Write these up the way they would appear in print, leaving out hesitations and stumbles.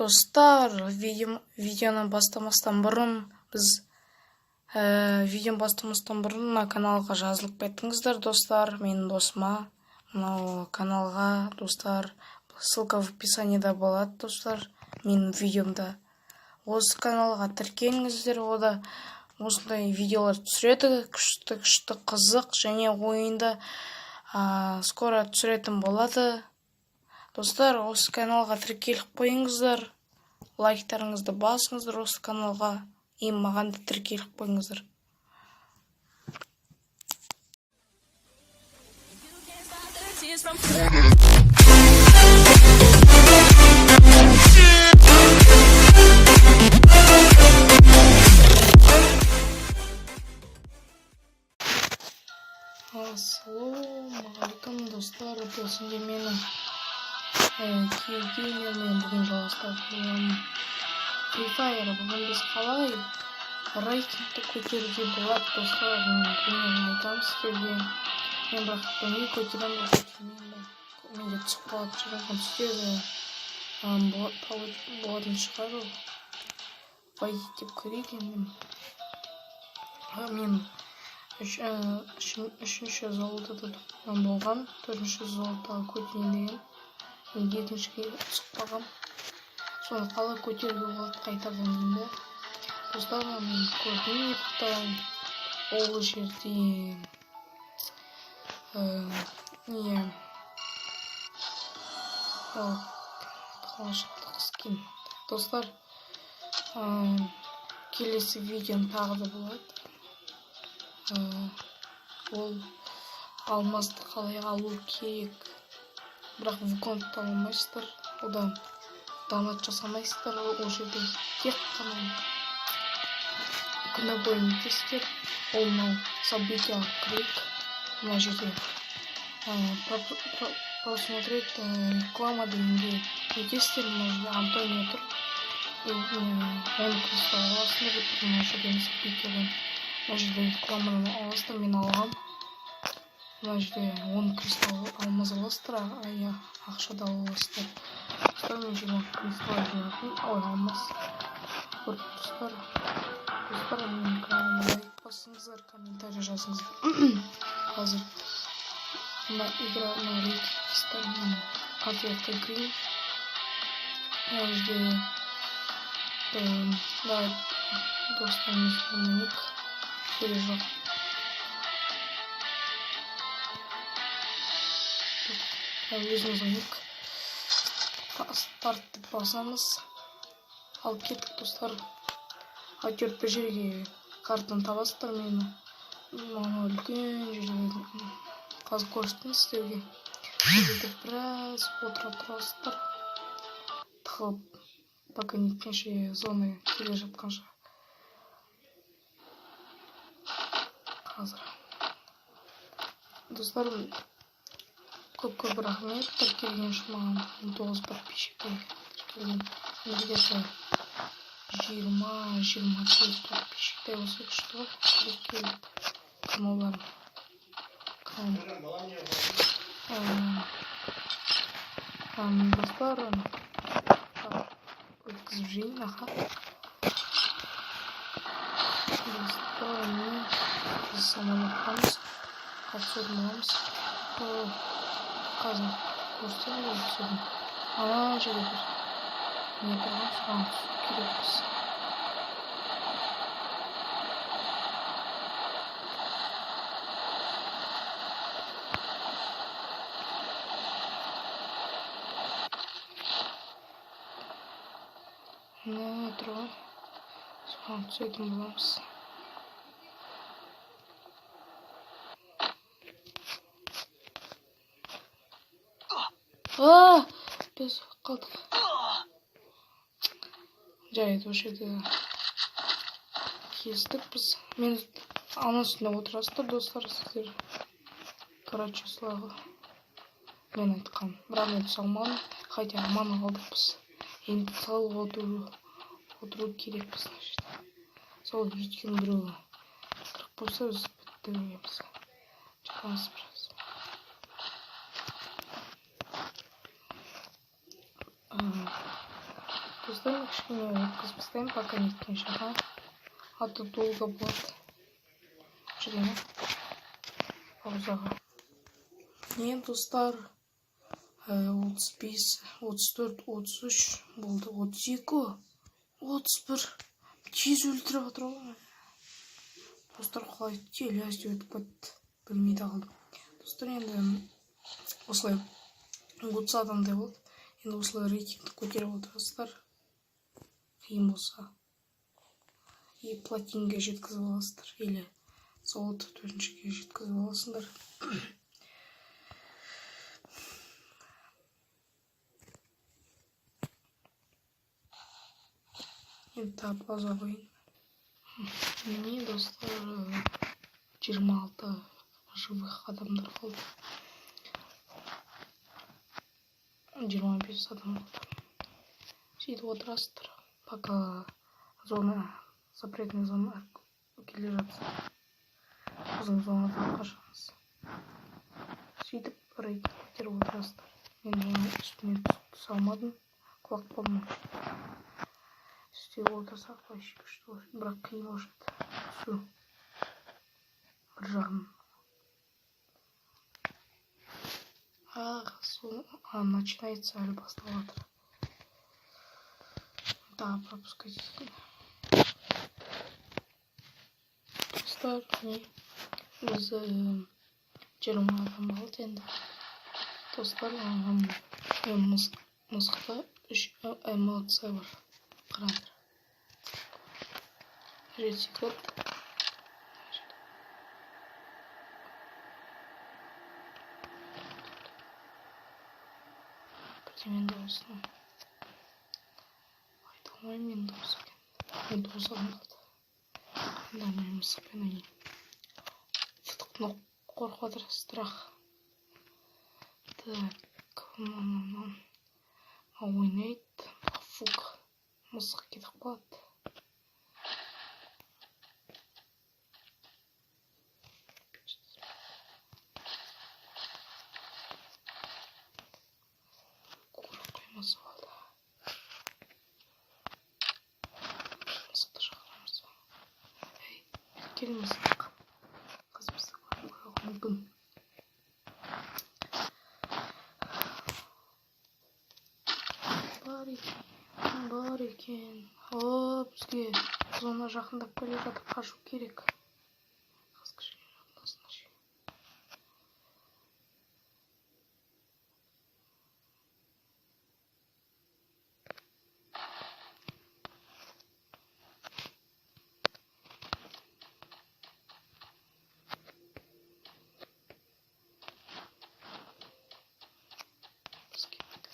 Достар, видеоны бастамастан бұрын біз видеоны бастамастан бұрын мына каналға жазылып кетіңіздер, достар, менің досыма, мынау каналға, достар, ссылка в описаниеда болады, достар, менің видеомда. Осы каналға тіркеліңіздер, ода осындай видеолар түсіреді, күшті күшті, қызық және ойында скоро түсіретін болады. Достар, осы каналға тіркеліп қойыңыздар, лайктарыңызды басыңыздар осы каналға, и маған да тіркеліп қойыңыздар. Tears from Ассалаумағалейкум, достар, бұл сендер менің Киев Геймер. Мен бүгін жалғастыратын Free Fire. Бүгін біз қалай рейтингті көтеруге болады, достар, мен примерно айтамын сіздерге. Мен бірақ білмеймін, көтеремін ба, көтермеймін ба, менде түсіп қалатын шығар, мүмкін түседі, болатын шығар ол. Войти деп көрейік енді. Мен үшінші золотода болған, төртінші золотоға көтерейін деген, мен екіншіге түсіп қалғам. Соны қалай көтеруге болады қайтадан енді, достар? Мен көрдім ютубта, ол жерде не ол қалашықтық скин. Достар, келесі видеом тағы да болады. Ол алмазды қалай алу керек, бірақ вконтты ала алмайсыздар, одан донат жасамайсыздар, ол жерде тек қана күні бойы нетесіздер. Ол мынау событияға кірейік, мына жерде просмотреть реклама дегенге нетесіздер, мына жерде Антонио тұр, 10 кристалл аласыңдар деп тұр. Мына жерден, событиядан, мына жерде рекламадан аласыздар, мен алғам. Мына жерде 10 кристалл алмаз аласыздар, иә, ақша да ала аласыздар. Достар, мен 20 кристалл жинадым, ой, алмаз, көріп тұрсыздар. Достар, менің каналыма лайк басыңыздар, комментарий жазыңыздар. Қазір мына игра, мына рейтинг отрядқа кірейін. Мына жерде давай, достарымыз ойнайық, керек жоқ. Өзіміз ойнайық. Старт деп басамыз. Ал кеттік, достар. Әйтеуір бір жерге картаны табасыздар мені, мына үлкен жерде қазір көрсетемін сіздерге. Сол жерде біраз отыра тұрасыздар тығылып, пока неткенше, зона келе жатқанша. Қазір, достар, көп көп рахмет тіркелген үшін. Маған 19 подписчик тіркелген, где то 20, 24 подписчиктай болса, күшті ғой, тіркеліп каналдарым. Достар, өткізіп жейін. Аха, достар, міне, біз самолеттамыз, қатысатын боламыз. Қазір көрсетемін ғой түсетін. Ана жерде бір не тұрған, соған түсу керекпіз. Мына тұрған, соған түсетін боламыз. А, біз қалдық. Жарайды, осы жерде келістік біз. Мен ана үстінде отырасыздар, достар, сіздер. Короче, солай ғой мен айтқан, бірақ мен түсе алмадым, хотя аман қалдық біз. Енді тығылып отыру керекпіз мына жерде. Сол, өйткені біреу кіріп қойса, біз бітті, өлеміз, жатамыз біраз. Достар, мен кішкене өткізіп тастаймын, пока неткенше, аха. А то долго болады. Жүре ме? Паузаға. Не, достар, 35, 34, 33 болды, 32, 31. Тез өлтіріп жатыр ғой. Достар, қалай телес өтіп кетті, білмей де қалдым. Достар, енді осылай 30 адамдай болды. Енді осылай рейтингті көтеріп отырасыздар. Қиын болса. И платинге жеткізіп аласыздар. Или золото 4-шіге жеткізіп аласыңдар. Енді тағы пауза қояйын. Міне, достар, 26 живых адамдар қалды. 25 адам қалды. Сөйтіп отырасыздар, пока зона, запретная зона келе жатса. Біздің зонадан қашамыз. Сөйтіп рейтинг көтеріп отырасыздар. Мен оның үстіне түсе алмадым, құлап қалдым. Істеп отырсақ вообще күшті болар, бірақ қиын болушы еді түсу бір жағын. Ах, сол, а, начинается, әлі басталып жатыр. Да, пропускать еткен. Достар, міне, біз 20 адам қалды енді. Достар, мысықта үш эмоция бар. Қараңдар. 7 секунд. Бірдеменің дауысын айта алмаймын, менің дауыс екен. Мен 9 адам қалды. Қандай мен мысықпен ойнаймын. Мынау қорқып жатыр, страх. Так, мынау ойнайды. Фук. Мысық кетіп қалады. Көріп қоймаса болды. Мысықты шақырамыз. Ей, кел, мысық. Қыз бізді көріп қоюы мүмкін. Бар екен, бар екен. О, бізге зона жақындап келе жатыр, қашу керек. Қыз кішкене жақындасыншы. Біз кеттік.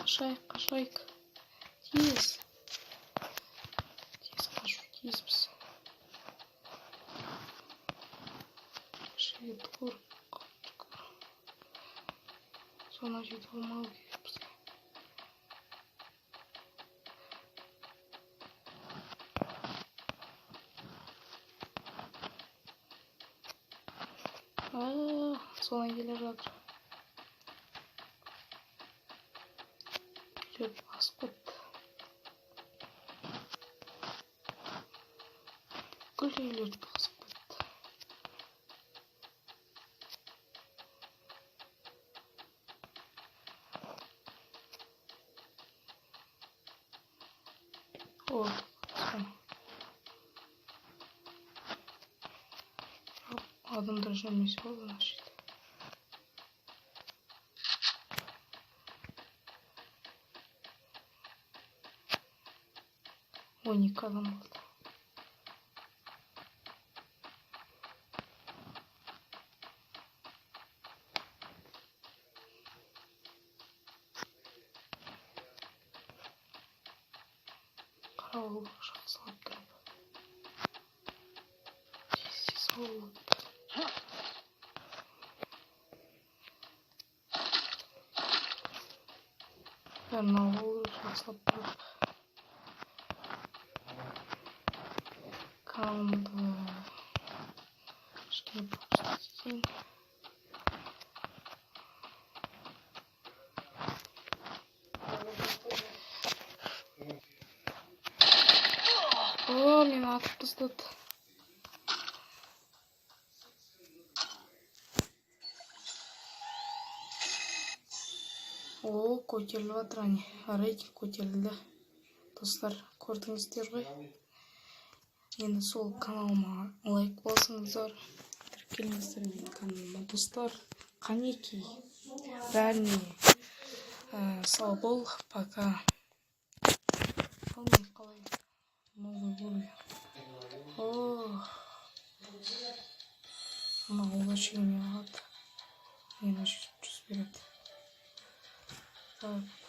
Қашайық, қашайық. Тез. Тез қашу тиіспіз. Жігіт көріп. Зона жетіп алмау керек бізге. Зона келе жатыр. Жүріп басып кетті. Бүкіл үйлерді басып кетті. О, адамдар жүрмесе болды мына жерде. 12 адам болды. Қарауыл жақсылап тұрып. Тез тез алып. Бәрін алып алу керек жақсылап тұрып. Каналымды кішкене пропустить етейін. О, мені атып тастады. О, көтеріліп жатыр, әне, рейтинг көтерілді, достар, көрдіңіздер ғой. Енді сол каналыма лайк басыңыздар, тіркеліңіздер менің каналыма, достар. Қанекей, бәріне сау бол, пока. Ал мен қалай новый уровень? О, мына улучшение алады, мені 100 береді. Так.